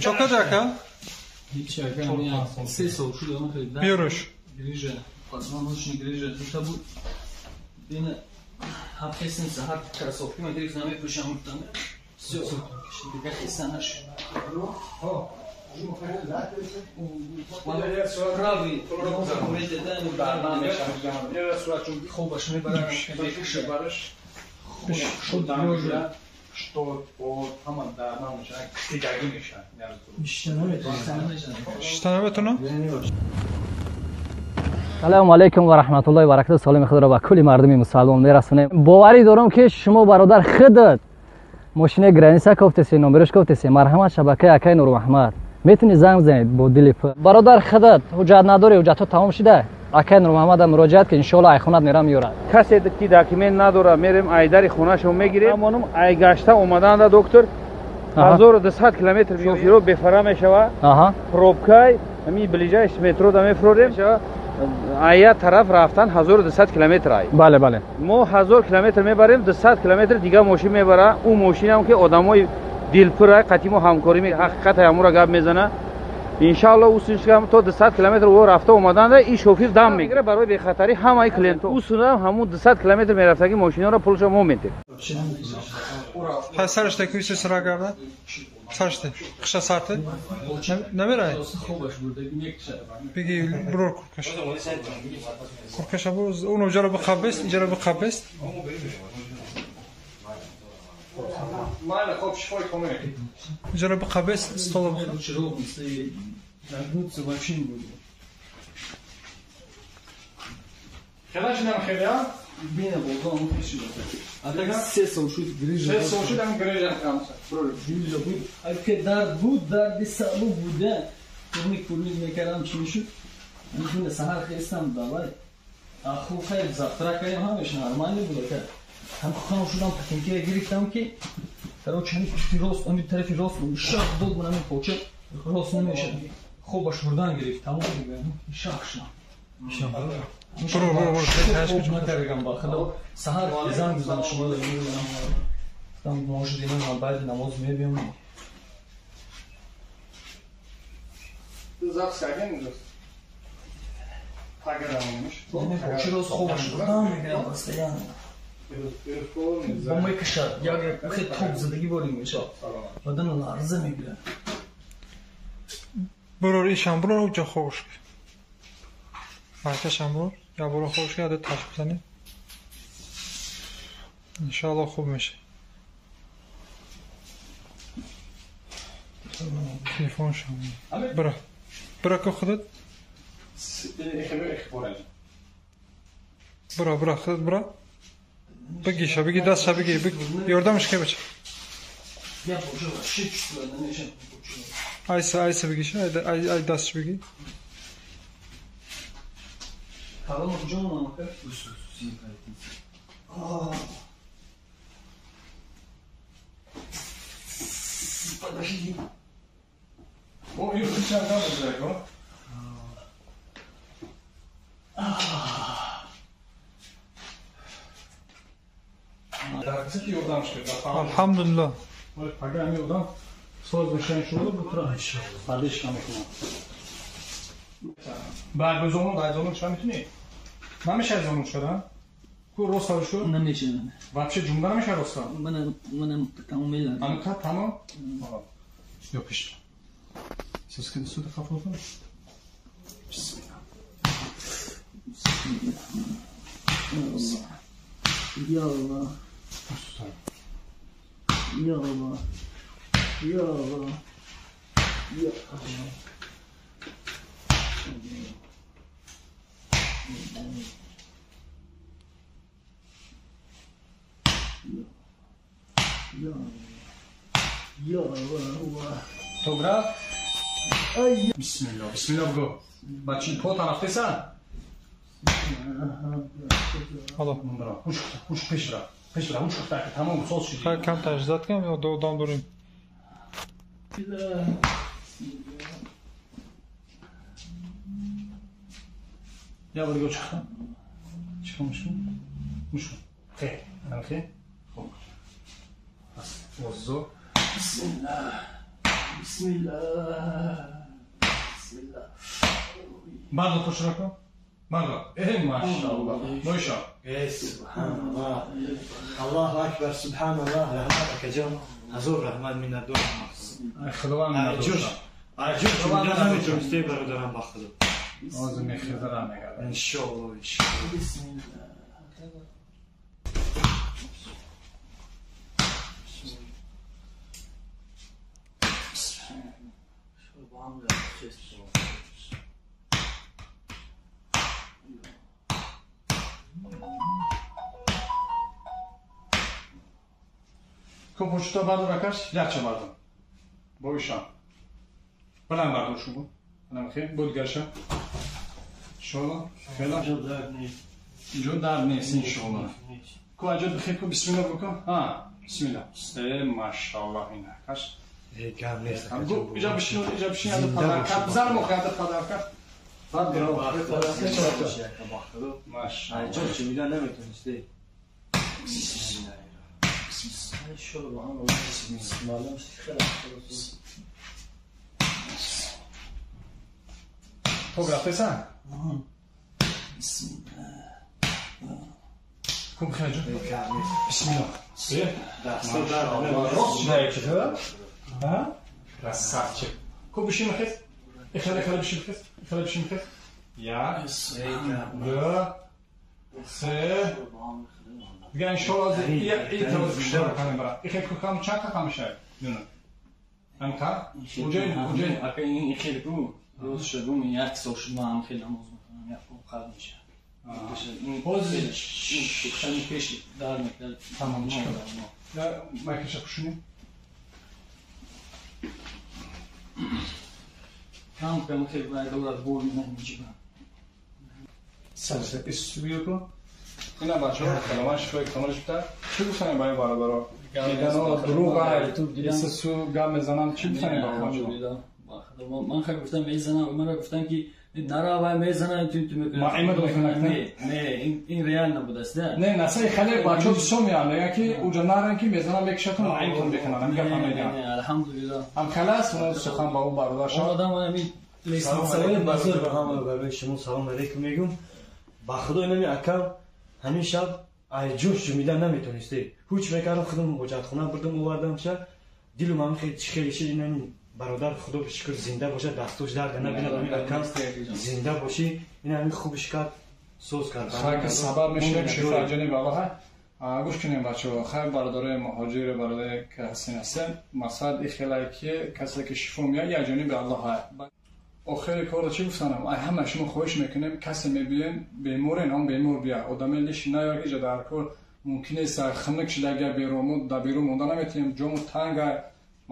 Чокад ака? Биёрш. Салом алейкум ва раҳматуллоҳи ва баракатуҳ. Саломи худро ба кулли мардуми мусалмон мерасонем. Боварӣ дорам ки шумо бародар худат мошинаи граница кофтеси, номераш кофтеси. Марҳамат, шабакаи акаи Нурмуҳаммад. Метавонӣ занг бизанед бо дили пур. Бародар худат ҳуҷҷат надорӣ, ҳуҷҷатҳо тамом шуда. Акаи Нурмуҳаммада муроҷиат ки иншоаллоҳ айхонат мерам меёрад. Касе ки документ надора, мерем айдари хонашо мегирем. Ҳамонум айгашта омаданда доктор 1200 километр шофиро бефара мешава. Пробкай ҳамин ближайший метро да мефурорем. Ая тараф рафтан 1200 километр ай. Бале, бале. Мо 1000 километр мебарем, 200 километр дига мошин мебара. Ӯ мошинам ки одамои дилпур ай, қатъи мо ҳамкорӣ ҳақиқат ҳамура гап мезана. Иншааллоҳ усуншам то 200 километр ӯ рафта омаданда и шофир дам мегира барои бехатарӣ ҳамаи клиентҳо. Усунам ҳамун 200 километр мерафтаги мошинҳоро пулшо мо метем. Сараш такуси сара гарда. Сараште, қиша сарте. Намерай. Биги брор куркаш. Куркаша бур, уно ҷара бқабест, иҷара бқабест. Иҷара бқабест, стола бқабест. А так се сол шуд грижа. Се сол шуд ам грижа хамса. Грижа буд. Ай ки дард буд, дарди сабу буда. Курмик курмик мекардам чи мешуд? Ман саҳар хестам давай. Аху хайр завтракаем ҳамеш нормально буд ака. Ҳам хам шудам патенкира гирифтам ки короче ҳамин пушти рост, ҳамин тарафи рост шах дод ман ҳамин поча рост намешад. Хобаш бурдан гирифт, тамом дига. Шах шудам. Саҳар занг задам шумо гуфтам может ина ман баъди намоз мебиём. Почи рост хобаш бурдан мегирам постоянно. Бо мекашад, як хел тоб задагӣ ворид мешавад. Бадан ларза мегирад. Бурор ишам бурор уҷа хобаш. Маркашам бур, я буро хобаш ки ада таш бизанем. Иншоаллоҳ хуб мешавад. Телефоншам. Бира. Бира ку худат. Бира, бира, худат бира. Бигиша, биги дастша биги, биги. Ёрдамш ке бача. Айса, айса бигиша, ай ай дастш биги. Подожди. О, Алҳамдулиллоҳ. Ya Allah. Ya Allah. Ya Allah. Ya Allah. Ya Ya Allah. Togra. Ay. Bismillah. Bismillah bugo. Бачи по тарафтеса? Ало. Уш уш пешра. Пешра уш так тамом соз шуд. Хай кам таждат кам ё додам дорем. Я буго чиха. Чиха мушу? Мушу. Хе. Анхе. Хоб. Пас озо. Бисмиллах. Бисмиллах. Бисмиллах. Бардор пошро кун. Бардор. Машаллоҳ. Боиша. Субҳаналлоҳ. Аллоҳу акбар, субҳаналлоҳ. Раҳмат акаҷон. Ҳазор раҳмат, миннатдорам. Худованд миннатдор. Аҷиб, наметонисте бародарам ба Худо. Ҳозир мехезарам мегардам. Иншоаллоҳ, иншоаллоҳ. Бисмиллах. Кун пошута бардор акаш, якча бардор. Боиша. Баланд бардор шугу. Баланд хел, буд гаша. Иншоаллоҳ. Хела. Инҷо дард нест иншоаллоҳ. Ку аҷо бихел ку бисмиллоҳ бикун. Ҳа, бисмиллоҳ. Машаллоҳ ин акаш. Гап нест. Иҷа бишин, иҷа бишин, яда падарка. Зар мохи яда падарка. Баъд бирав. Машаллоҳ. Аҷо чимида наметонисте. Ток рафтесан? Кун бихел ҷо. Бисмиллоҳ. Рост шуда як чиз, ҳа? Красавчик. Ку бишин хез. Ихеле ихеле бишин хез. Ихеле бишин хез. Як, ду, се. Дига иншоаллоҳ и тавоз кушта кунем бара. Ихел ку кам чанд кам мешавад? Нуна. Ам ка? Уҷай, уҷай. Ака ин ихел ку рост шуд, гум як сол шуд ман ҳам хел намоз мекунам, як қад мешавад. Ҳозир шани пеш дар мекард. Тамом чикор. Я майкаша пушунем. Кам кам хел вай дорад бор мезанем чиба. Сарса исубиёку. Ина бачаҳо каломаш шифои камолаш бита. Чӣ гуфтанем барои бародаро? Мегано дурӯға, исису гап мезанам. Чӣ гуфтанем барои бачаҳо? Ман хай гуфтам мезанам, маро гуфтам ки нара вай мезанам, ту мекунӣ. Ма имад мекунак, не? Не, ин реал набудаст, да? Не, насаи хеле бачаҳо бисёр меянд, мегӯянд ки уҷа наран ки мезанам мекушатон, маимтон мекунанд, ҳамин гапа мегӯянд. Не, алҳамдулиллоҳ. Ҳам хеле аст, сухан ба ӯ бародар шавад. Он одам ҳамин Салом алейкум ба ҳама, барои шумо салом алейкум мегӯм. Ба Худо инами акам ҳамин шаб ай ҷӯш ҷумида наметонисте. Ҳуч мекардам, худам ҳоҷатхона бурдам, овардам шаб. Дилум ҳамин хеле чӣ хеле шид, инами бародар Худо шукр зинда бошад, дастош дард набинад, ҳамин акам зинда бошӣ, ин ҳамин хубиш кард, соз кард. Хайр, сабаб мешавем шифо ҷониби Аллоҳ. Гӯш кунем бачаҳо, хайр бародарои муҳоҷир, бародаре ки ҳастин ҳастем, мақсад ин хеле ки касе ки шифо меяд, як ҷониби Аллоҳ. Охири корро чӣ гуфтанам? Ай ҳама шумо хоҳиш мекунем, касе мебиёем, беморен, ҳам бемор бия. Одаме лиш наёр, иҷа дар кор мумкин нест, хунук шуда агар берун, мо дар берун монда наметавонем, ҷому танга,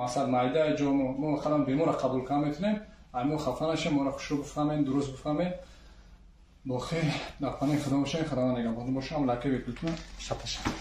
мақсад майда ҷому, мо халам беморро қабул карда метавонем. Ай мо хафа нашем, моро хушрӯ бифаҳмем, дуруст бифаҳмем. Бохир дар паноҳи Худо бошем, Худованд нигаҳбон бошам, лайка бепултон, шаб ташаккур.